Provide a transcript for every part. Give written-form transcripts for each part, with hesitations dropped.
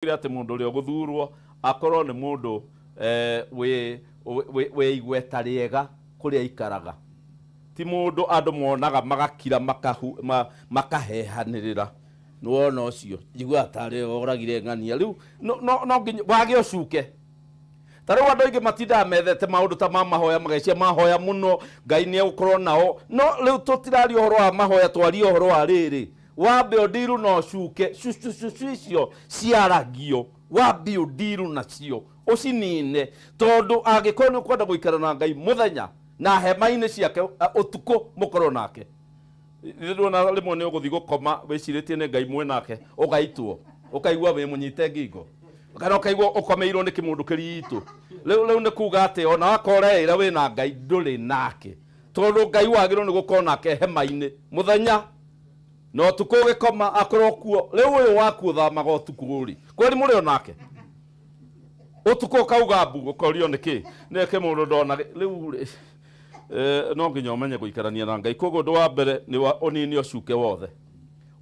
Atĩ mũndũ ũrĩa ũgũthurwo akorwo nĩ mũndũ wĩ igweta rĩega kũrĩa aikaraga, ti mũndũ andũ monaga magakira makahehanĩrĩra. Nĩwona ũcio njiguaga tarĩ oragire ng'ania. Rĩu no nginya wage ũcuke. Ta rĩu andũ aingĩ matindaga methete maũndũ ta ma mahoya, magecia mahoya mũno Ngai nĩ egũkorwo nao, no rĩu tũtiraria ũhoro wa mahoya, twarie ũhoro wa rĩrĩ, wambe ũndiru na ũcuke. Cucucucu icio ciaragio, wambe ũndiru nacio ũcinine, tondũ angĩkorwo nĩ ũkwenda gũikara na Ngai mũthenya na hema-inĩ ciake, ũtukũ mũkorwo nake. Ndona rĩmwe nĩ ũgũthiĩ gũkoma wĩcirĩtie nĩ Ngai mwĩ nake, ũgaitwo, ũkaigua wĩ mũnyite ngingo, kana ũkaigua ũkomeirwo nĩ kĩmũndũ kĩritũ. Rĩu nĩ kuga atĩ ona wakorwo ũreĩra wĩ na Ngai, ndũrĩ nake, tondũ Ngai wagĩrĩirwo nĩ gũkorwo nake hema-inĩ mũthenya na ũtukũ ũgĩkoma akorwo kuo. Rĩu ũyũ waku ũthamaga ũtukũ rĩ, kweri mũrĩ o nake ũtukũ, ũkauga mbu, ũkorio nĩkĩ nĩ kĩmũndũ ndona. Rĩu rĩ, no nginya ũmenye gũikarania na Ngai. Koguo ũndũ wa mbere nĩ wa ũnini ũcuke wothe.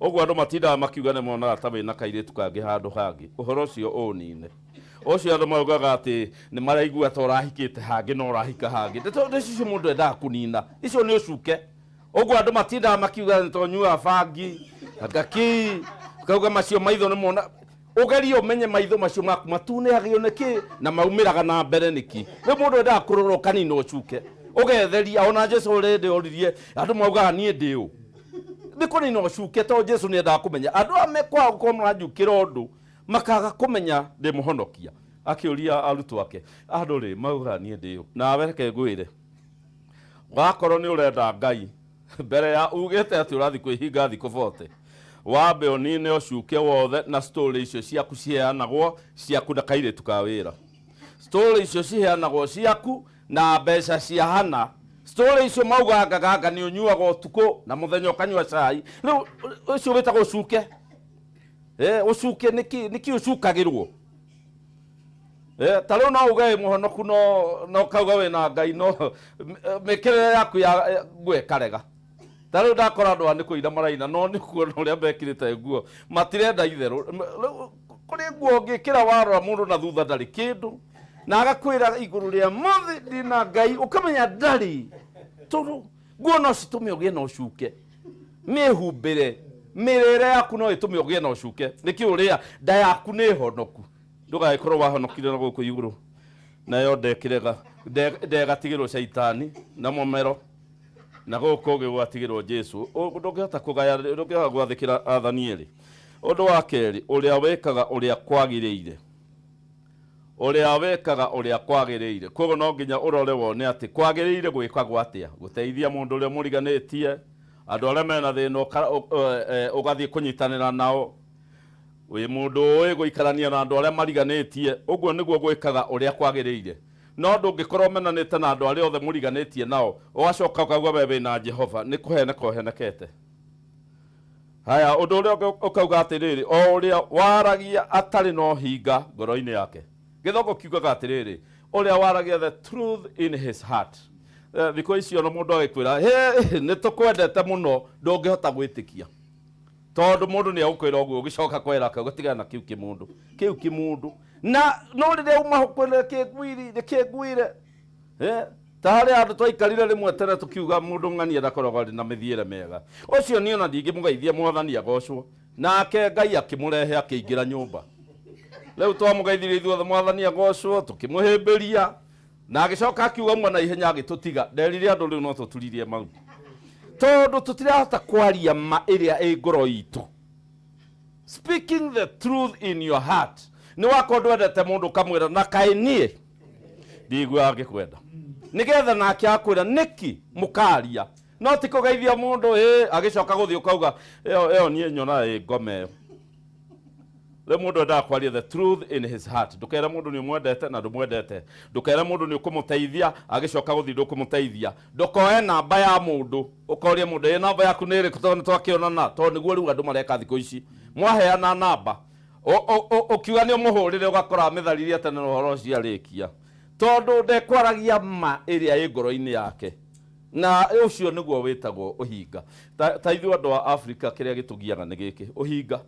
Ũguo andũ matindaga makiuga nĩ monaga ta wĩna kairĩtu kangĩ handũ hangĩ, ũhoro ũcio ũũnine. Ũcio andũ maugaga atĩ nĩ maraigua ta ũrahikĩte hangĩ na ũrahika hangĩ, ndeto icio mũndũ endaga kũnina, icio nĩ ũcuke. Ũguo andũ matindaga makiuga nĩ tonyuaga bangi ngaki, kauga macio maitho nĩ mona. Ũgerie ũmenye maitho macio maku matunĩhagio nĩkĩ na maumĩraga na mbere nĩkĩ. Rĩu mũndũ endaga kũrora ũkanina ũcuke, ũgetheria. Ona Jesu rĩndĩ oririe andũ maugaga niĩ ndĩ ũ, nĩ kũnina ũcuke, tondũ Jesu nĩ endaga kũmenya andũ aya mekwaga gũkorwo maranjukĩra ũndũ makaga kũmenya ndĩ mũhonokia. Akĩũria arutwo ake, andũ rĩ maugaga niĩ ndĩ ũ? Nawe reke ngwĩre, wakorwo nĩ ũrenda Ngai, mbere ya ugĩte atĩ ũrathiĩ kwĩhinga thikũ 40, wambe ũnine ũcuke wothe na story icio ciaku ciheanagwo ciaku na kairĩtu ka wĩra, story icio ciheanagwo ciaku na mbeca cia hana, story icio maugangaganga nĩ ũnyuaga ũtukũ na mũthenya ũkanyua cai. Rĩu ũcio wĩtagwo ũcuke. Ũcuke nĩkĩ? Nĩkĩ ũcukagĩrwo? Ta rĩu no uge wĩ mũhonoku, no kauga wĩna Ngai, no mĩkĩrĩre yaku ya nguo ĩkarega. Ta rĩu ndakora andũ aya nĩ kũina maraina, no nĩ kuona ũrĩa mekĩrĩte nguo matirenda itherũ. Rĩu kũrĩ nguo ũngĩkĩra warora mũndũ na thutha ndarĩ kĩndũ, na agakwĩra igũrũ rĩa mũthĩ ndĩna Ngai, ũkamenya ndarĩ, tondũ nguo no citũme ũgĩe na ũcuke. Mĩhumbĩre, mĩrĩre yaku no ĩtũme ũgĩe na ũcuke. Nĩkĩ ũrĩa nda yaku nĩ honoku, ndũgagĩkorwo wahonokire na gũkũ igũrũ nayo ndekĩrega ndegatigĩrwo caitani na mũmero, na gũkũ ũngĩ gũgatigĩrwo Jesu. Ndũngĩhota kũgaya, ndũngĩhota gwathĩkĩra athani erĩ. Ũndũ wa kerĩ, ũrĩa wĩkaga ũrĩa kwagĩrĩire, ũrĩa wĩkaga ũrĩa kwagĩrĩire. Koguo no nginya ũrore wone atĩ kwagĩrĩire gwĩkagwo atĩa, gũteithia mũndũ ũrĩa mũriganĩtie, andũ arĩa mena thĩna ũgathiĩ kũnyitanĩra nao, wĩ mũndũ ũĩ gũikarania na andũ arĩa mariganĩtie. Ũguo nĩguo gwĩkaga ũrĩa kwagĩrĩire. No ndũngĩkorwo ũmenanĩte na andũ arĩa othe mũriganĩtie nao, ũgacoka ũkauga we wĩna Jehova, nĩ kũheneka ũhenekete. Haya, ũndũ ũrĩa ũngĩ ũkauga atĩrĩrĩ, o ũrĩa waragia atarĩ na ũhinga ngoro-inĩ yake. Gĩthũngũ kiugaga atĩrĩrĩ, ũrĩa waragia the truth in his heart. Thikũ ici ona mũndũ agĩkwĩra, hĩ, nĩ tũkwendete mũno, ndũngĩhota gwĩtĩkia. Tondũ mũndũ nĩ egũkwĩra ũguo, ũgĩcoka kwera akauga tigana na kĩu kĩmũndũ. Kĩu kĩmũndũ. Na no rĩrĩa uma kwĩra kĩngwiri, nĩ kĩngwire. Ta harĩa andũ twaikarire rĩmwe tene tũkiuga mũndũ ng'ania ndakoragwo arĩ na mĩthiĩre mĩega. Ũcio niĩ ona ndingĩmũgeithia Mwathani agocwo. Nake Ngai akĩmũrehe akĩingĩra nyũmba. Rĩu twamũgeithirie ithuothe Mwathani agocwo, tũkĩmũhĩmbĩria. Na agĩcoka akiuga uma na ihenya agĩtũtiga. Nderire andũ rĩu no tũturirie mau. Tondũ tũtirahota kwaria ma ĩrĩa ĩ ngoro itũ. Speaking the truth in your heart. Nĩ wakorwo ndwendete mũndũ ũkamwĩra na kaĩ niĩ ndiguaga ngĩkwenda. Nĩgetha nake akwĩra nĩkĩ mũkaria. No ti kũgeithia mũndũ ĩ agĩcoka gũthiĩ ũkauga ĩyo niĩ nyonaga ĩ ngoma ĩyo. Rĩu mũndũ endaga kwaria the truth in his heart. Ndũkere mũndũ nĩ ũmwendete na ndũmwendete. Ndũkere mũndũ nĩ ũkũmũteithia agĩcoka gũthiĩ ndũkũmũteithia. Ndũkoe namba ya mũndũ ũkoria mũndũ ĩ namba yaku nĩ ĩrĩkũ tondũ nĩ twakĩonana, tondũ nĩguo rĩu andũ mareka thikũ ici. Mwaheana namba ũkiuga nĩ ũmũhũrĩre ũgakora amĩtharirie tene na ũhoro ũcio arĩkia, tondũ ndekwaragia ma ĩrĩa ĩ ngoro-inĩ yake. Na ũcio nĩguo wĩtagwo ũhinga. Ta ithuĩ andũ a Afrika kĩrĩa gĩtũgiaga nĩ gĩkĩ, ũhinga.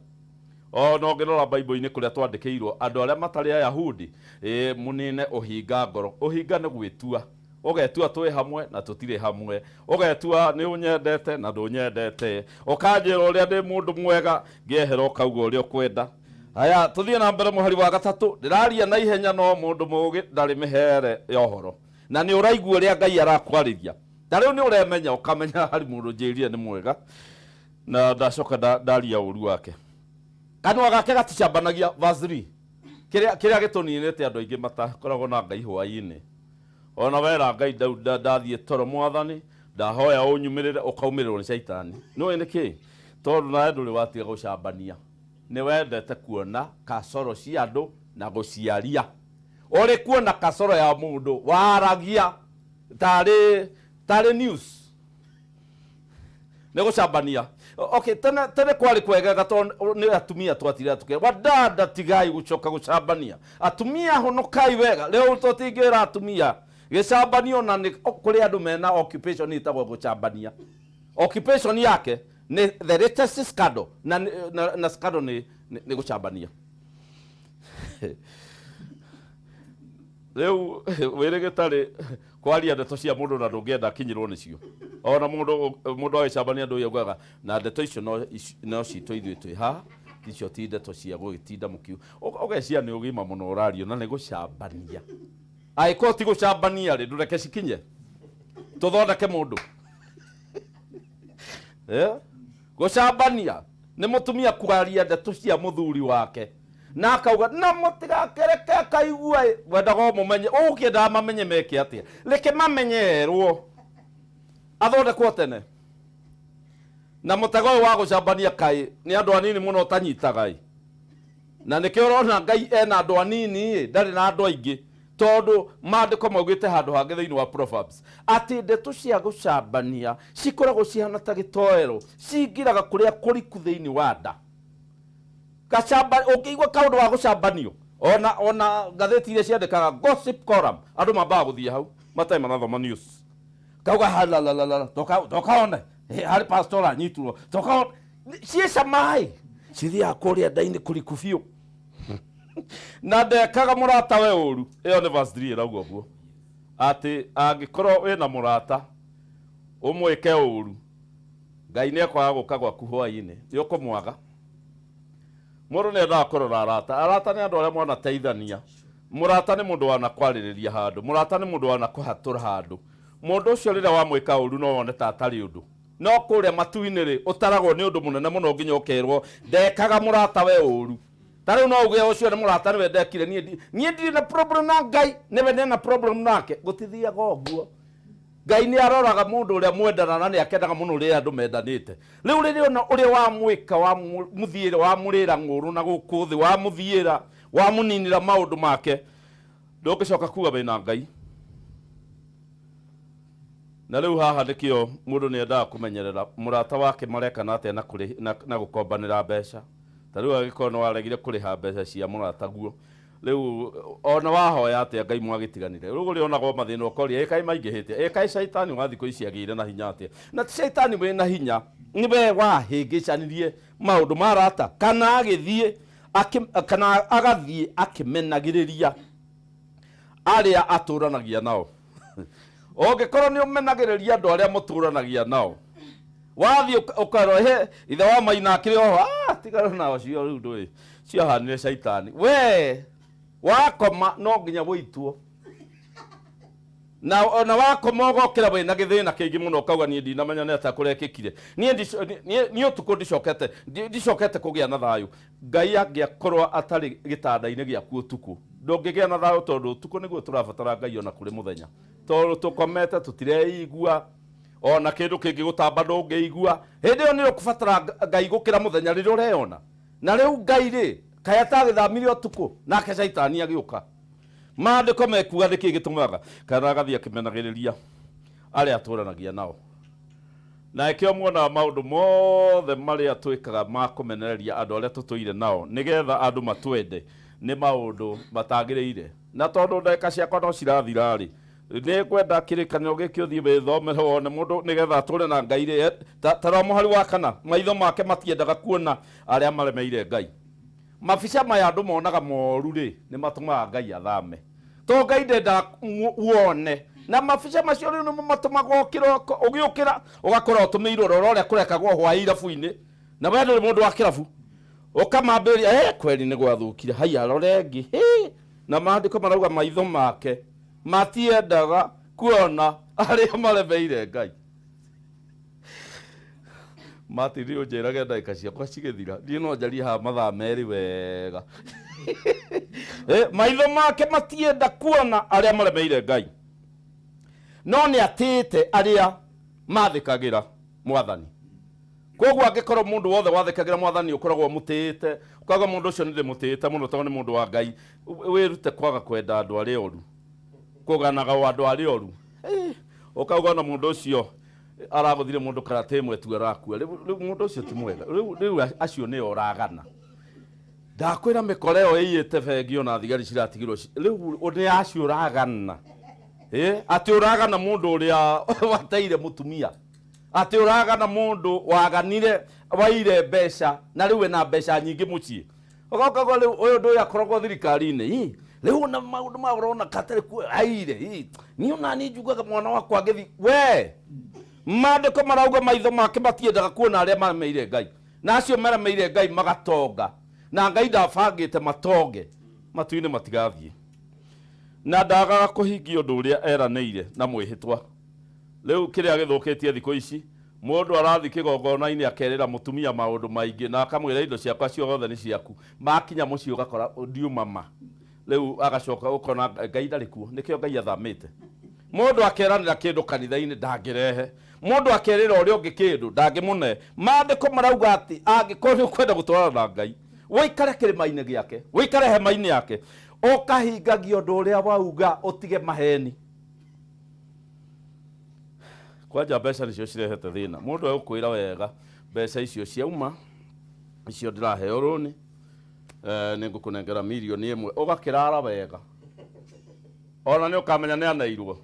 Ona ũngĩrora Bible-inĩ kũrĩa twandĩkĩirwo andũ arĩa matarĩ Ayahudi, ĩ mũnine ũhinga ngoro. Ũhinga nĩ gwĩtua. Ũgetua twĩ hamwe na tũtirĩ hamwe. Ũgetua nĩ ũnyendete na ndũnyendete. Ũkanjĩra ũrĩa ndĩ mũndũ mwega, ngĩehera ũkauga ũrĩa ũkwenda. Haya, tũthiĩ na mbere mũhari wa gatatũ. Ndĩraria na ihenya no mũndũ mũũgĩ ndarĩ mĩheere ya ũhoro. Na nĩ ũraigua ũrĩa Ngai arakwarĩria. Ta rĩu nĩ ũremenya ũkamenya harĩ mũndũ njĩrire nĩ mwega na ndacoka ndaria ũru wake. Kanua gake gaticambanagia, verse 3. Kĩrĩa kĩrĩa gĩtũninĩte andũ aingĩ matakoragwo na Ngai hwaĩ-inĩ. Ona wera Ngai ndathiĩ toro mwathani, ndahoya ũnyumĩrĩre ũkaumĩrĩrwo nĩ caitani. Nĩũĩ nĩkĩ? Tondũ nawe ndũrĩ watiga gũcambania. Nĩ wendete kuona kasoro cia andũ na gũciaria. Ũrĩ kuona kasoro ya mũndũ waragia tarĩ tarĩ news. Nĩ gũcambania. Okay, tene tene kwarĩ kwegega tondũ nĩ atumia twatire tukĩra wadada tigai gũcoka gũcambania. Atumia honokai wega. Rĩu tũtingĩra atumia gĩcambanio na nĩ kũrĩ andũ mena occupation ĩtagwo gũcambania. Occupation yake nĩ the latest scandal na, na, na scandal nĩ, nĩ, nĩ gũcambania. Rĩu wĩrĩ gĩtarĩ kwaria ndeto cia mũndũ na ndũngĩenda akinyĩrwo nĩcio. Ona mũndũ mũndũ agĩcambania andũ augaga na ndeto icio no no citũ ithuĩ twĩ haha, icio ti ndeto cia gũgĩtinda mũkiu. Ũgeciria nĩ ũgima mũno ũrario na nĩ gũcambania. Angĩkorwo ti gũcambania rĩ, ndũreke cikinye. Tũthondeke mũndũ. Eh? Gũcambania nĩ mũtumia kwaria ndeto cia mũthuri wake na akauga na mũtigakereke akaigua ĩ. Wendaga o mũmenye, ũgũkĩendaga mamenye meke atĩa? Reke mamenye erwo athondekwo tene. Na mũtego ũyũ wa gũcambania kaĩ nĩ andũ anini mũno ũtanyitaga ĩ. Na nĩkĩo ũrona Ngai ena andũ anini ĩ, ndarĩ na andũ aingĩ. Tondũ maandĩko maugĩte handũ hangĩ thĩinĩ wa Proverbs atĩ ndeto cia gũcambania cikoragwo cihana ta gĩtoero, cingĩraga kũrĩa kũriku thĩinĩ wa nda. Gacamba, ũngĩigua kaũndũ ga gũcambanio, ona ona ngathĩti iria ciandĩkaga gossip column, andũ mambaga gũthiĩ hau matarĩ marathoma news. Kauga halalalala, toka toka one, harĩ pastor anyitirwo, toka one. Ciĩ cama ĩ, cithiaga kũrĩa nda-inĩ kũriku biũ. Na ndekaga mũratawe ũru. Ĩyo nĩ verse 3 ĩrauga ũguo. Atĩ angĩkorwo wĩna mũrata ũmwĩke ũru, Ngai nĩ ekwaga gũka gwaku hwaĩ-inĩ, nĩ ũkũmwaga. Mũndũ nĩ endaga kũrora arata. Arata nĩ andũ arĩa mwanateithania. Mũrata nĩ mũndũ wanakwarĩrĩria handũ. Mũrata nĩ mũndũ wanakũhatũra handũ. Mũndũ ũcio rĩrĩa wamwĩka ũru no wone ta atarĩ ũndũ. No kũrĩa matu-inĩ rĩ, ũtaragwo nĩ ũndũ mũnene mũno nginya ũkerwo ndekaga mũratawe ũru. Ta rĩu no uge ũcio nĩ mũrata nĩwe ndekire niĩ niĩ ndirĩ na problem na Ngai, nĩwe ndĩna problem nake. Gũtithiaga ũguo. Ngai nĩ aroraga mũndũ ũrĩa mwendana na nĩ akenaga mũno rĩrĩa andũ mendanĩte. Rĩu rĩrĩa ona ũrĩa wamwĩka wamũthiĩra wamũrĩra ng'ũrũ na gũkũ thĩ wamũthiĩra wamũninĩra maũndũ make, ndũngĩcoka kuga wĩna Ngai. Na rĩu haha nĩkĩo mũndũ nĩ endaga kũmenyerera mũrata wake marekana atĩa na, na, na gũkombanĩra mbeca. Ta rĩu angĩkorwo nĩ waregire kũrĩha mbeca cia mũrataguo, rĩu ona wahoya atĩa Ngai mwagĩtiganire. Rĩu ũrĩonagwo mathĩna ũkoria, ĩ kaĩ maingĩhĩte, ĩ kaĩ caitani wa thikũ ici agĩire na hinya atĩa. Na ti caitani wĩna hinya, nĩwe wahĩngĩcanirie maũndũ ma arata, kana agĩthiĩ kana agathiĩ akĩmenagĩrĩria arĩa atũranagia nao. Ũngĩkorwo nĩ ũmenagĩrĩria andũ arĩa mũtũranagia nao, wathiĩ ũkerwo he ithe wa maina akĩrĩ oho, ah, tigana nao cio rĩu ndũĩ ciahanire caitani. We wakoma no nginya wũitwo na ona wakoma ũgokĩra wĩna gĩthĩna kĩingĩ mũno ũkauga niĩ ndinamenya nĩ atĩa kũrekĩkire, niĩ niĩ ũtukũ ndicokete ndicokete kũgĩa na thayũ. Ngai angĩakorwo atarĩ gĩtanda-inĩ gĩaku ũtukũ, ndũngĩgĩa na thayũ tondũ ũtukũ nĩguo tũrabatara Ngai ona kũrĩ mũthenya. Tondũ tũkomete tũtireigua, ona kĩndũ kĩngĩgũtamba ndũngĩigua. Hĩndĩ ĩyo nĩ ũkũbatara Ngai gũkĩra mũthenya rĩrĩa ũreyona. Na rĩu Ngai rĩ, kaĩ atagĩthamire ũtukũ nake caitani agĩũka. Maandĩko mekuga nĩkĩ gĩtũmaga kana agathiĩ akĩmenagĩrĩria arĩa atũranagia nao. Na ĩkĩo muonaga maũndũ mothe marĩa twĩkaga ma kũmenereria andũ arĩa tũtũire nao nĩgetha andũ matwende nĩ maũndũ matagĩrĩire. Na tondũ ndagĩka ciakwa no cirathira-rĩ, nĩ ngwenda kĩrĩkanĩro gĩkĩ ũthiĩ wĩthomere wone mũndũ nĩgetha atũre na Ngai rĩ, ta rora mũhari wa kana, maitho make matiendaga kuona arĩa maremeire Ngai. Mabica maya andũ monaga moru rĩ, nĩ matũmaga Ngai athame. To Ngai ndendaga wone. Na mabica macio rĩu nĩmo matũmaga ũkĩre ũgĩũkĩra ũgakora ũtũmĩirwo rora ũrĩa kũrekagwo hwaĩ irabu-inĩ. Na we ndũrĩ mũndũ wa kĩrabu. Ũkamambĩrĩria, eh, kweli nĩ gwathũkire. Haiya rora ĩngĩ. Hĩ! Na maandĩko marauga maitho make matiendaga kuona arĩa maremeire Ngai. Martin ũnjĩrage ndagĩka ciakwa cigĩthira niĩ no njarie haha mathaa merĩ wega. Eh, maitho make matienda kuona arĩa maremeire Ngai, no nĩ atĩĩte arĩa mathĩkagĩra Mwathani. Koguo angĩkorwo mũndũ wothe wathĩkagĩra Mwathani ũkoragwo ũmũtĩĩte, ũkauga mũndũ ũcio nĩ ndĩmũtĩĩte mũno tondũ nĩ mũndũ wa Ngai, wĩrute kwaga kwenda andũ arĩa oru, kũganaga o andũ arĩa oru. Eh, ũkauga ona mũndũ ũcio aragũthire mũndũ karate ĩmwe tu arakua, rĩu rĩu mũndũ ũcio ti mwega, rĩu rĩu acio nĩo ũragana. Ndakwĩra mĩkora ĩyo ĩiyĩte bengi ona thigari ciratigirwo rĩu nĩ acio ũragana. Eh, atĩ ũragana mũndũ ũrĩa wateire mũtumia, atĩ ũragana mũndũ waganire waire mbeca na rĩu ena mbeca nyingĩ mũciĩ, ũgoka rĩu ũyũ ndũyũ akoragwo thirikari-inĩ. Ĩ, rĩu ona maũndũ ma ũrona katarĩ kuo aire. Ĩ, niĩ ona niĩ njugaga mwana wakwa angĩthi we. Maandĩko marauga maitho make matiendaga kuona arĩa maremeire Ngai, na acio maremeire Ngai magatonga, na Ngai ndabangĩte matonge, matu-inĩ matigathiĩ. Na ndagaga kũhingia ũndũ ũrĩa eranĩire na mwĩhĩtwa. Rĩu kĩrĩa gĩthũkĩtie thikũ ici, mũndũ arathiĩ kĩgongona-inĩ akerĩra mũtumia maũndũ maingĩ na akamwĩra indo ciakwa ciothe nĩ ciaku. Makinya mũciĩ ũgakora ndiuma ma. Rĩu agacoka ũkona Ngai ndarĩ kuo, nĩkĩo Ngai athamĩte. Mũndũ akeranĩra kĩndũ kanitha-inĩ ndangĩrehe, mũndũ akerĩra ũrĩa ũngĩ kĩndũ ndangĩmũne. Maandĩko marauga atĩ angĩkorwo nĩ ũkwenda gũtwarana na Ngai, ũikare kĩrĩma-inĩ gĩake, ũikare hema-inĩ yake, ũkahingagia ũndũ ũrĩa wauga, ũtige maheni. Kwanja mbeca nĩcio cirehete thĩna. Mũndũ egũkwĩra wega mbeca icio ciauma, icio ndĩraheo rũni, nĩ ngũkũnengera mirioni ĩmwe, ũgakĩrara wega. Ona nĩ ũkamenya nĩ aneirwo.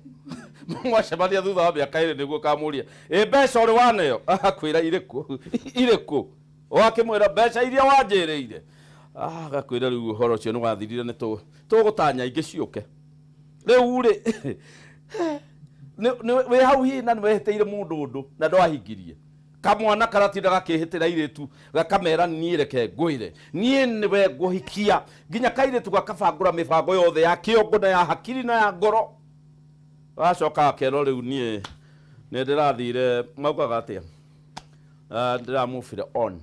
Mwacemania thutha wa mĩaka ĩrĩ nĩguo ũkamũria, ĩ mbeca ũrĩ waneo? Agakwĩra irĩkũ? Irĩkũ? Ũgakĩmwĩra mbeca iria wanjĩrĩire. Agakwĩra rĩu ũhoro ũcio nĩ wathirire, nĩ tũgũtanya ingĩ ciũke. Rĩu rĩ, wĩ hau hihi na nĩ wehĩtĩire mũndũ ũndũ na ndwahingirie. Kamwana karatinda gakĩhĩtĩra airĩtu gakamera niĩ reke ngwĩre, niĩ nĩwe ngũhikia. Nginya kairĩtu gakabangũra mĩbango yothe ya kĩongo na ya hakiri na ya ngoro. Gacoka gakerwo rĩu niĩ nĩ ndĩrathire, maugaga atĩa? Ndĩramũbire on.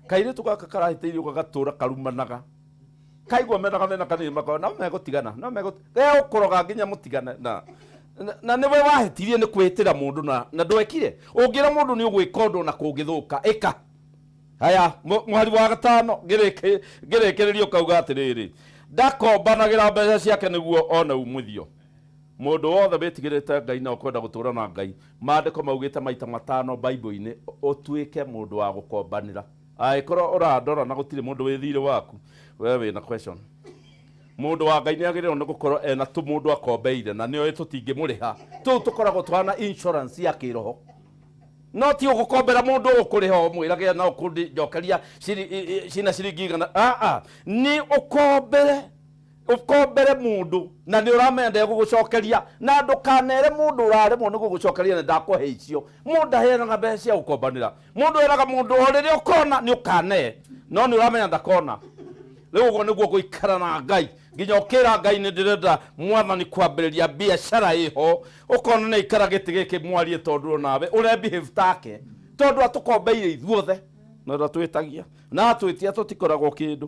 Kairĩtu gaka karahĩtĩirio gagatũra karumanaga. Kaigua mena gathĩna kanini makauga no megũtigana, no megũkũroga nginya mũtigane. Na nĩwe wahĩtirie nĩ kwĩhĩtĩra mũndũ na ndwekire. Ũngĩra mũndũ nĩ ũgwĩka ũndũ na kũngĩthũka, ĩka. Haya, mũhari wa gatano ngĩrĩkĩrĩria ũkauga atĩrĩrĩ, ndakombanagĩra mbeca ciake nĩguo one umithio. Mũndũ wothe wĩtigĩrĩte Ngai na ũkwenda gũtũũra na Ngai, maandĩko maugĩte maita matano Bible-inĩ ũtuĩke mũndũ wa gũkombanĩra. Angĩkorwo ũrandora na gũtirĩ mũndũ wĩ thirĩ waku, we wĩna question. Mũndũ wa Ngai nĩ agĩrĩirwo nĩ gũkorwo ena tũmũndũ akombeire na nĩoĩ tũtingĩmũrĩha. Tũu tũkoragwo tũhana insurance ya kĩroho. No ti ũgũkombera mũndũ ũkũrĩha ũmwĩrage no ũkũnjokeria cina ciringi igana. Nĩ ũkombere, ũkombere mũndũ na nĩ ũramenya ndegũgũcokeria, na ndũkanere mũndũ ũraremwo nĩ gũgũcokeria na ndakũhe icio. Mũndũ aheanaga mbeca cia gũkombanĩra. Mũndũ eraga mũndũ o rĩrĩa ũkona nĩ ũkane, no nĩ ũramenya ndakona. Rĩu ũguo nĩguo gũikara na Ngai nginya ũkĩra Ngai nĩ ndĩrenda mwathani kwambĩrĩria biacara ĩho, ũkona nĩ aikara gĩtĩ gĩkĩ mwarie tondũ onawe ũre behave take, tondũ atũkombeire ithuothe na ndatwĩtagia, na atwĩtia tũtikoragwo kĩndũ.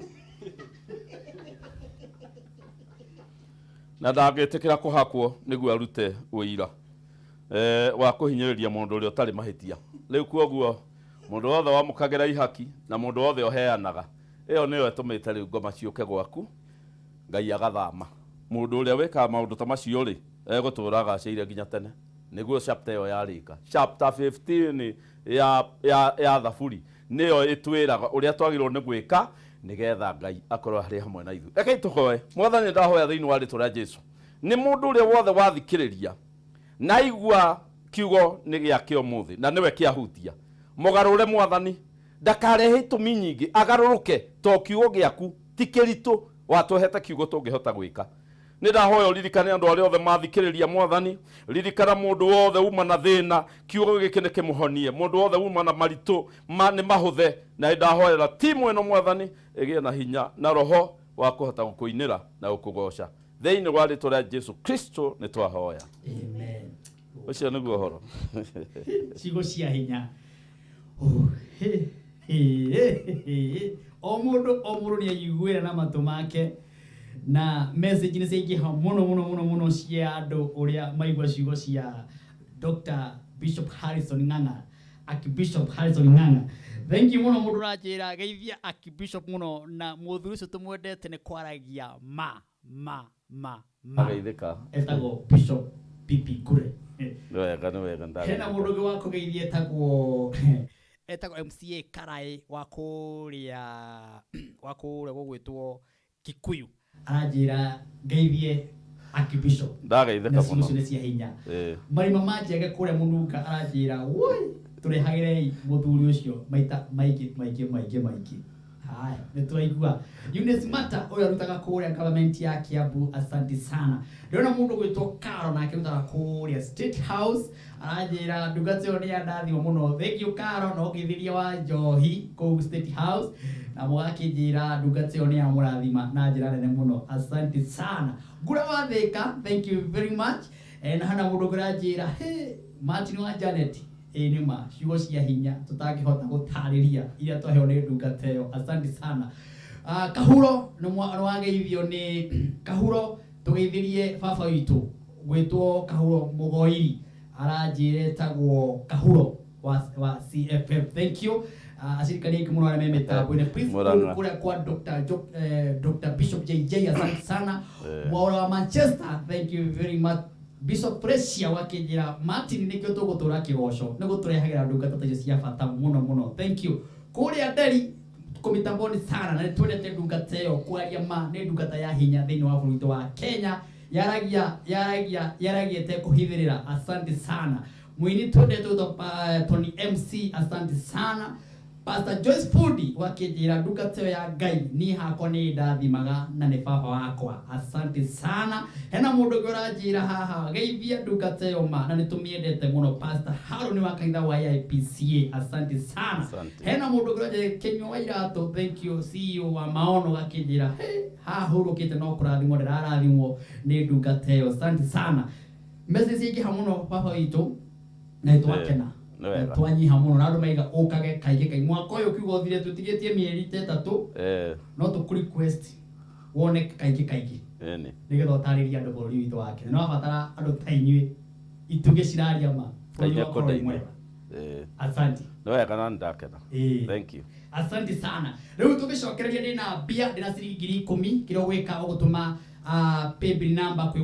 Na ndangĩtĩkĩra kũhakwo nĩguo arute ũira wa kũhinyĩrĩria mũndũ ũrĩa ũtarĩ mahĩtia. Rĩu kwoguo mũndũ wothe wamũkagĩra ihaki na mũndũ wothe ũheanaga, ĩyo nĩyo ĩtũmĩte rĩu ngoma ciũke gwaku, Ngai agathama. Mũndũ ũrĩa wĩkaga maũndũ ta macio rĩ, egũtũũra agacĩire nginya tene. Nĩguo chapter ĩyo yarĩka. Chapter 15 ya Thaburi nĩyo ĩtwĩraga ũrĩa twagĩrĩirwo nĩ gwĩka nĩgetha Ngai akorwo arĩ hamwe na ithuĩ. Rekei tũhoe. Mwathani, ndahoya thĩinĩ wa rĩtwa rĩa Jesu, nĩ mũndũ ũrĩa wothe wathikĩrĩria na aigua kiugo nĩ gĩake ũmũthĩ na nĩwe kĩahutia, mũgarũre Mwathani. Ndakarehe itũmi nyingĩ, agarũrũke to kiugo gĩaku ti kĩritũ, watũhete kiugo tũngĩhota gwĩka. Nĩ ndahoya ũririkane andũ arĩa othe mathikĩrĩria Mwathani, ririkana mũndũ wothe uma na thĩna, kiugo gĩkĩ nĩ kĩmũhonie, mũndũ wothe uma na maritũ ma, nĩ mahũthe. Na nĩ ndahoera timu ĩno Mwathani ĩgĩe na hinya na roho wa kũhota gũkũinĩra na gũkũgoca. Thĩinĩ wa rĩtwa rĩa Jesu Kristo nĩ twahoya. Amen. Ũcio nĩguo ũhoro. Ciugo cia hinya. Oh, he, he, he, he. O mũndũ o mũndũ nĩ aiguĩra na matũ make na message nĩ ciaingĩha mũno mũno mũno mũno cia andũ ũrĩa maigua ciugo cia Dr. Bishop Harrison Ng'ang'a, Archbishop Harrison Ng'ang'a. Thank you mũno mũndũ ũranjĩra geithia Archbishop mũno na mũthuri ũcio tũmwendete nĩ kwaragia ma ma ma ma. Ageithĩka. Etagwo Bishop Pipi Kure. Nĩ wega, nĩ wega. Hena Ndageithĩka. mũndũ ũngĩ wa kũgeithia etagwo MCA Karai wa kũrĩa gũgwĩtwo Kikuyu, aranjĩra ngeithie Archbishop. Ndageithĩka Na ciugo mũno. icio nĩ cia hinya. Ĩĩ. Marima ma njege kũrĩa mũnunga aranjĩra woi tũrehagĩrei mũthuri ũcio maita maingĩ maingĩ maingĩ maingĩ. Haya, nĩ twaigua. Eunice Mata ũrĩa ũrutaga kũrĩa government ya Kiambu, asante sana. Ndĩrona mũndũ gwĩtwo Karo nake ũrutaga kũrĩa State House aranjĩra ndungata ĩyo nĩ yandathima mũno. Thank you Karo, no ngĩthirie wa njohi kũu State House na mũgakĩnjĩra ndungata ĩyo nĩ yamũrathima na njĩra nene mũno, asante sana. Ngura wa Thĩka, thank you very much. Na hana mũndũ ũngĩ ũranjĩra he Martin wa Janet, ĩĩ nĩ ma ciugo cia hinya tũtangĩhota gũtarĩria iria twaheo nĩ ndungata ĩyo, asante sana. Kahuro nĩ wageithio nĩ Kahuro, tũgeithirie baba witũ gwĩtwo Kahuro Mũgoiri, aranjĩra etagwo Kahuro wa CFF. Thank you. Acirikani aingĩ mũno arĩa me mĩtambo-inĩ. Please, Murang'a. kũrĩa kwa Dr. Bishop JJ, asante sana. Mwaura wa Manchester, thank you very much. Bishop Precia wakĩnjĩra Martin nĩkĩo tũgũtũra kĩgoco nĩ gũtũrehagĩra ndungata ta icio cia bata mũno mũno, thank you. Kũrĩa Nderi kũmitamboni sana na nĩtwendete ndungata ĩyo, kwaria ma nĩ ndungata ya hinya thĩinĩ wa bũrũri witũ wa Kenya, yaragia yaragia yaragia ĩtekũhithĩrĩra, asante sana. Mũini twendete wĩtwo Tony MC, asante sana. Pastor Joyce Fudi wakĩnjĩra ndungata ĩyo ya Ngai niĩ hakwa nĩ ndathimaga na nĩ baba wakwa, asante sana. Hena mũndũ ũngĩ ũranjĩra haha geithia ndungata ĩyo ma na nĩ tũmĩendete mũno, Pastor Harun wa kanitha wa AIPCA, asante sana. Asante. Hena mũndũ ũngĩ ũranjĩra Kĩnyua wa Iratũ, thank you. CEO wa Maono gakĩnjĩra he haha hurũkĩte no kũrathimwo ndĩrarathimwo nĩ ndungata ĩyo, asante sana. Message ciaingĩha mũno baba witũ na nĩ twakena. Nĩ wega. Twanyiha mũno na andũ maiga ũkage kaingĩ kaingĩ mwaka ũyũ kiugo ũthire tũtigĩtie mĩeri ta 3. No tũkũ request wone kaingĩ kaingĩ Ĩni. Nĩgetha ũtarĩrie andũ bũrũri witũ wa Kenya nĩ wabatara andũ ta inyuĩ itugĩ ciraria ma bũrũri Ngai wakorwo wĩ nĩakũndeithia. mwega. Asante. Nĩ wega na nĩndakena. Thank you. Asante sana. Rĩu tũgĩcokereria ndĩna mbia, ndĩna ciringi 10,000. Kĩrĩa ũgwĩka ũgũtũma paybill number kwĩ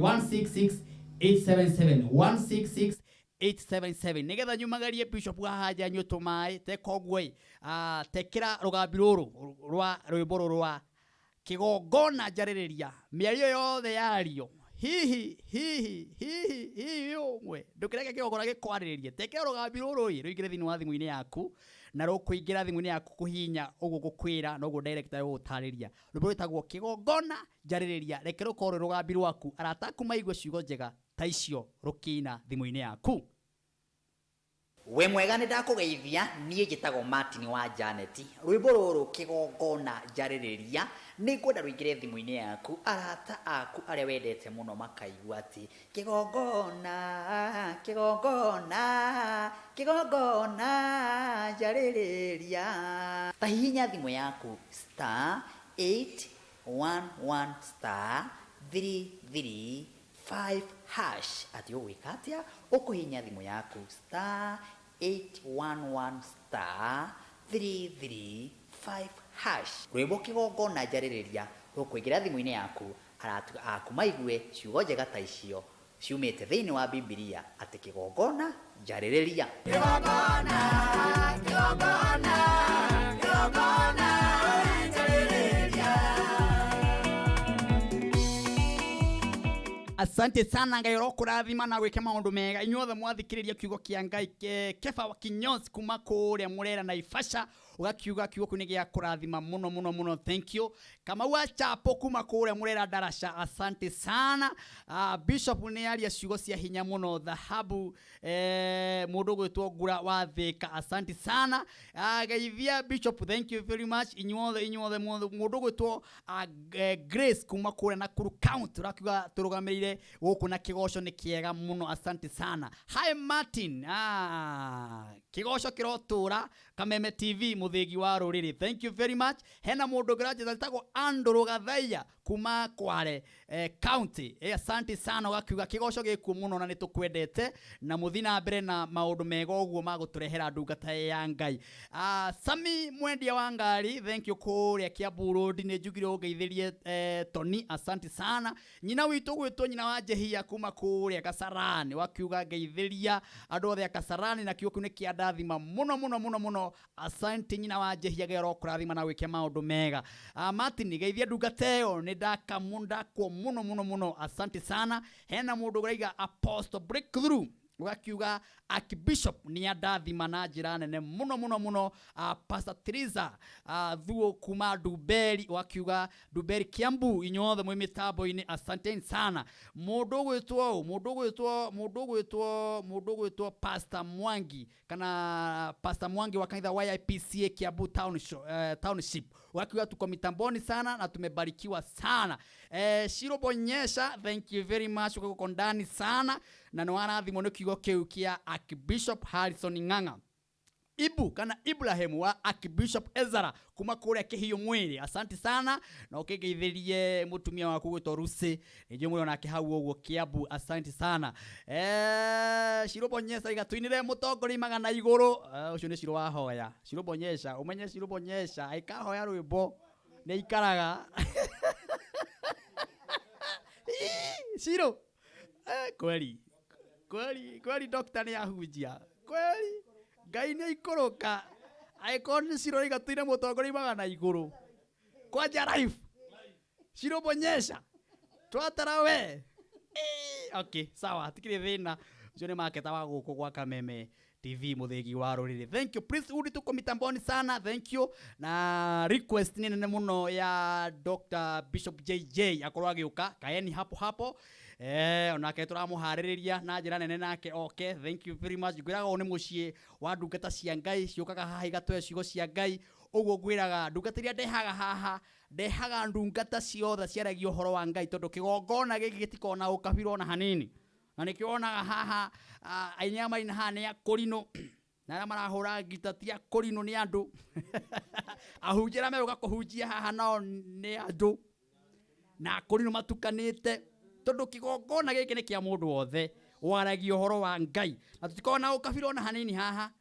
166877, 166877, nĩgetha nyumagarie bishop haha nja nyue tũmaĩ teka ũguo ĩ tekĩra rũgambi rũrũ rwa rwĩmbo rũrũ rwa kĩgongona njarĩrĩria mĩario yothe yario hihi hihi hihi hihi ũmwe ndũkĩreke kĩgongona gĩkwarĩrĩrie. Tekĩra rũgambi rũrũ ĩ rũingĩre thĩinĩ wa thimũ-inĩ yaku na rũkũingĩra thimũ-inĩ yaku kũhihinya ũguo ngũkwĩra na ũguo director egũgũtarĩria. Rwĩmbo rwĩtagwo kĩgongona njarĩrĩria, reke rũkorwo rwĩ rũgambi rwaku arata aku maigue ciugo njega ta icio rũkĩina thimũ-inĩ yaku. We mwega, nĩ ndakũgeithia. Niĩ njĩtagwo Martin wa Janet. Rwĩmbo rũrũ kĩgongona njarĩrĩria nĩ ngwenda rũingĩre thimũ-inĩ yaku, arata aku arĩa wendete mũno makaigua atĩ kĩgongona kĩgongona kĩgongona njarĩrĩria. Ta hihinya thimũ yaku *811*335#. Atĩ ũgwĩka atĩa? Ũkũhihinya thimũ yaku *811*335#. Rwĩmbo kĩgongona njarĩrĩria rũkũingĩra thimũ-inĩ yaku, arata aku maigue ciugo njega ta icio ciumĩte thĩinĩ wa Bibilia atĩ kĩgongona njarĩrĩria. Kĩgongona kĩgongona kĩgongona njarĩrĩria. Asante sana. Ngai ũrokũrathima na gwĩke maũndũ mega inyuothe mwathikĩrĩria kiugo kĩa Ngai. Kefa wa Kinyozi kuma kũrĩa Mũrera na Ibasha. Ũgakiuga kiugo kĩu nĩ gĩa kũrathima mũno mũno mũno. Thank you. Kamau wa Chapo kuma kũrĩa Murera Darasha, asante sana. Bishop nĩ aria ciugo cia hinya mũno. Dhahabu mũndũ ũgwĩtwo Ngura wa Thĩka, asante sana. Geithia Bishop, thank you very much. Inyuothe inyuothe, mũndũ ũgwĩtwo Grace kuma kũrĩa Nakuru County, ũrakiuga tũrũgamĩrĩire gũkũ na kĩgoco nĩ kĩega mũno, asante sana. Hi Martin, kĩgoco kĩrotũra Kameme TV, mũthĩgi wa rũrĩrĩ, thank you very much. Hena mũndũ ũngĩ ũranjĩta Andũrũ Gathaiya kuma Kware County, asante sana. Ũgakiuga kĩgoco gĩkuo mũno na nĩ tũkwendete na mũthi na mbere na maũndũ mega ũguo ma gũtũrehera ndungata ya Ngai. Sami mwendia wa ngari, thank you, kũrĩa Kiambu Road, nĩ njugire ũngeithĩrie Tony, asante sana. Nyina witũ gwĩtwo nyina wa Njehia kuma kũrĩa Kasarani, wakiuga ngeithĩria andũ othe a Kasarani na kiugo kĩu nĩ kĩa ndathima mũno mũno mũno mũno. Asante nyina wa Njehia, Ngai arokũrathima na gwĩke maũndũ mega. Martin, geithia ndungata ĩyo, nĩ ndakamundakwo mũno mũno mũno, asante sana. Hena mũndũ ũraiga Apostle Breakthrough, ũgakiuga Archbishop nĩ andathima na njĩra nene mũno mũno mũno. Pastor Teresa Thuo kuma Ndumberi, ũgakiuga Ndumberi Kiambu, inyuothe mwĩ mĩtambo-inĩ, asanteni sana. Mũndũ ũgwĩtwo mũndũ ũgwĩtwo mũndũ ũgwĩtwo mũndũ ũgwĩtwo Pastor Mwangi kana Pastor Mwangi wa kanitha wa IPCA Kiambu Township, wakiwa tuko mitamboni sana na tumebarikiwa sana. Shiro Bonyesha, thank you very much, uko ndani sana na nĩ warathimwo nĩ kiugo kĩu kĩa Archbishop Harrison Ng'ang'a. Ibu kana Ibrahim wa Archbishop Ezra kuma kũrĩa Kĩhiũ Mwĩrĩ, asante sana na ũkĩngeithĩrie mũtumia waku gwĩtwo Rusi, nĩnjũĩ mũrĩ onake hau ũguo Kiambu, asante sana. Shiro Bonyesa iga tuinĩre mũtongoria magana igũrũ. Ũcio nĩ Shiro wahoya. Shiro Bonyesha, ũmenye Shiro Bonyesha aikahoya rwĩmbo nĩ aikaraga. Shiro, kweli kweli kweli, doctor nĩ ahunjia kweli, Ngai nĩ aikũrũka angĩkorwo nĩ Shiro iga tuine mũtongoria magana igũrũ kwanja life. Shiro Bonyesha, twatara we. Okay, sawa, hatikĩrĩ thĩna. Ũcio nĩ maketa wa gũkũ gwa Kameme TV, mũthĩgi wa rũrĩrĩ. Thank you. Please udi, tuko mitamboni sana, thank you. Na request nĩ nene mũno ya Dr. Bishop JJ akorwo agĩũka, kaeni hapo hapo, onake tũramũharĩrĩria na njĩra nene nake oke. Thank you very much. Ngwĩraga ũũ nĩ mũciĩ wa ndungata cia Ngai ciũkaga haha igatũhe ciugo cia Ngai. Ũguo ngwĩraga ndungata iria ndehaga haha, ndehaga ndungata ciothe ciaragia ũhoro wa Ngai, tondũ kĩgongona gĩkĩ gĩtikoragwo na ũkabira ona hanini, na nĩkĩo wonaga haha aini arĩa maina haha nĩ akũrinũ na arĩa marahũra ngita ti akũrinũ, nĩ andũ. Ahunjia arĩa megũka kũhunjia haha nao nĩ andũ na akũrinũ matukanĩte, tondũ kĩgongona gĩkĩ nĩ kĩa mũndũ wothe waragia ũhoro wa Ngai na tũtikoragwo na ũkabira ona hanini haha,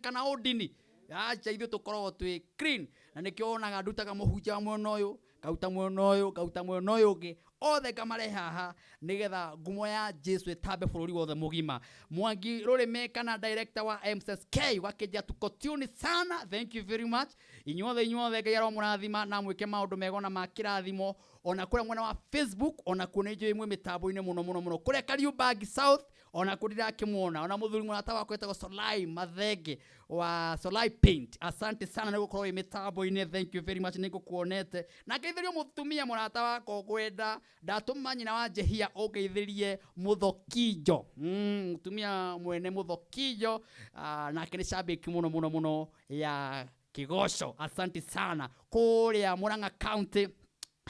kana ũndini. Acha, ithuĩ tũkoragwo twĩ clean, na nĩkĩo wonaga ndutaga mũhunjia wa mwena ũyũ, ngauta mwena ũyũ, ngauta mwena ũyũ ũngĩ, othe ngamarehe haha nĩgetha ngumo ya Jesu ĩtambe bũrũri wothe mũgima. Mwangi Rũrĩmĩ kana director wa MSSK wakĩnjia tuko tune sana, thank you very much. Inyuothe inyuothe, Ngai aromũrathima na mwĩke maũndũ mega ona ma kĩrathimo. Ona kũrĩa mwena wa Facebook ona kuo nĩ njũĩ mwĩ mĩtambo-inĩ mũno mũno mũno. Kũrĩa Kariubangi South ona kuo ndirakĩmuona, ona mũthuri mũrata wakwa wĩtagwo Solai Mathenge wa Solai Paint, asante sana nĩ gũkorwo wĩ mĩtambo-inĩ, thank you very much, nĩ ngũkuonete. Na ngeithĩrio mũtumia mũrata wakwa ngwenda, ndatũma nyina wa Njehia ũngeithĩrie Mũthokinjo, mũtumia mwene Mũthokinjo, nake nĩ shabiki mũno mũno mũno ya kĩgoco, asante sana. Kũrĩa Murang'a County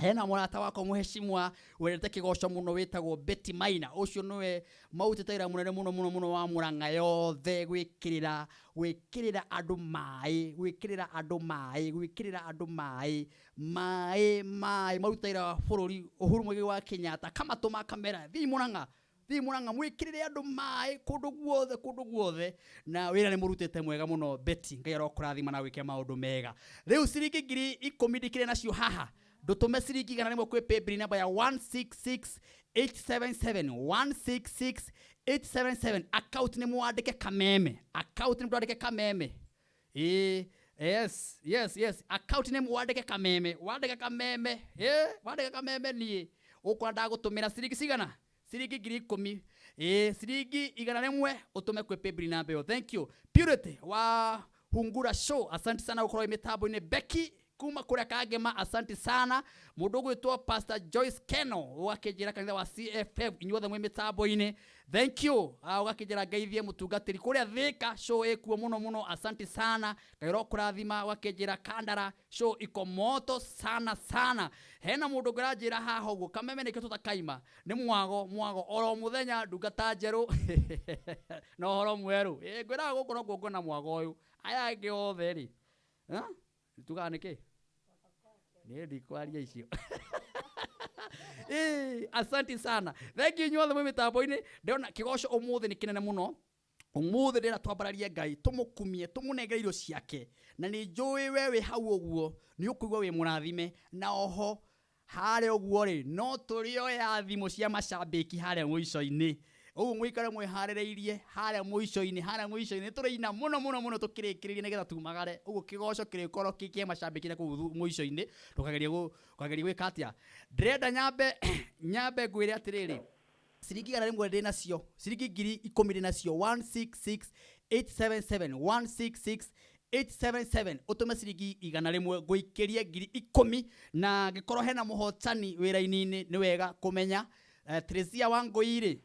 hena mũrata wakwa mũheshimwa wendete kĩgoco mũno wĩtagwo Betty Maina, ũcio nĩwe mautĩte wĩra mũnene mũno mũno mũno wa Murang'a yothe gwĩkĩrĩra gwĩkĩrĩra andũ maĩ, gwĩkĩrĩra andũ maĩ, gwĩkĩrĩra andũ maĩ maĩ maĩ, maruta wĩra wa bũrũri Uhuru Muigai wa Kenyatta kamatũma kamera thiĩ Murang'a, thiĩ Murang'a mwĩkĩrĩre andũ maĩ kũndũ guothe kũndũ guothe, na wĩra nĩ mũrutĩte mwega mũno. Betty, Ngai arokũrathima na wĩke maũndũ mega. Rĩu ciringi 10,000 ndikĩrĩ nacio haha, ndũtũme ciringi 100 kwĩ paybill namba ya 166877, 166877. Account nĩ mwandĩke Kameme, account nĩ mwandĩke Kameme. Ĩĩ, yes, account nĩ mwandĩke Kameme, wandĩke Kameme, ĩ wandĩke Kameme. Niĩ ũkora ndagũtũmĩra ciringi cigana? Ciringi 10,000. Ĩ ciringi 100 ũtũme kwĩ paybill namba ĩyo. Thank you. Purity wa Hungura Show, asante sana gukorwo mitambo-inĩ. Becky kuma kũrĩa Kangema, asante sana. Mũndũ ũgwĩtwo Pastor Joyce Keno, ũgakĩnjĩra kanitha wa CFF, inyuothe mwĩ mĩtambo-inĩ, thank you. Ũgakĩnjĩra ngeithie mũtungatĩri kũrĩa Thĩka, show ĩkuo mũno mũno, asante sana, Ngai ũrokũrathima. Ũgakĩnjĩra Kandara, show iko moto sana sana. Hena mũndũ ũngĩranjĩra haha ũguo kameme nĩkĩo tũtakaima nĩ mwago mwago oro mũthenya, ndungata njerũ na ũhoro mwerũ. Ĩ, ngwĩraga gũkũ nokuo nguona mwago ũyũ, aya angĩ othe rĩ, tugaga nĩkĩ niĩ ndikwaria icio. Ĩ, asante sana, thank you inyuothe mwĩ mĩtambo-inĩ. Ndĩrona kĩgoco ũmũthĩ nĩ kĩnene mũno. Ũmũthĩ ndĩrenda twambararie Ngai, tũmũkumie, tũmũnengere irio ciake, na nĩ njũĩ we wĩ hau ũguo nĩ ũkũigua wĩ mũrathime. Na oho harĩa ũguo rĩ, no tũrĩoya thimũ cia macambĩki harĩa mũico-inĩ, ũguo mũikare mwĩharĩrĩirie harĩa mũico-inĩ. Harĩa mũico-inĩ tũrĩina mũno mũno mũno tũkĩrĩkĩrĩria nĩgetha tumagare ũguo. Kĩgoco kĩrĩkorwo kĩ kĩa macambĩki na kũu mũico-inĩ. Ndũkagerie ndũkagerie gwĩka atĩa. Ndĩrenda nyambe ngwĩre atĩrĩrĩ, ciringi 100 ndĩ nacio, ciringi 10,000 ndĩ nacio, 166877, 166877. Ũtũme ciringi 100 ngũikĩrie 10,000, na ngĩkorwo hena mũhotani wĩra-inĩ nĩ wega kũmenya. Teresia Wangũi rĩ.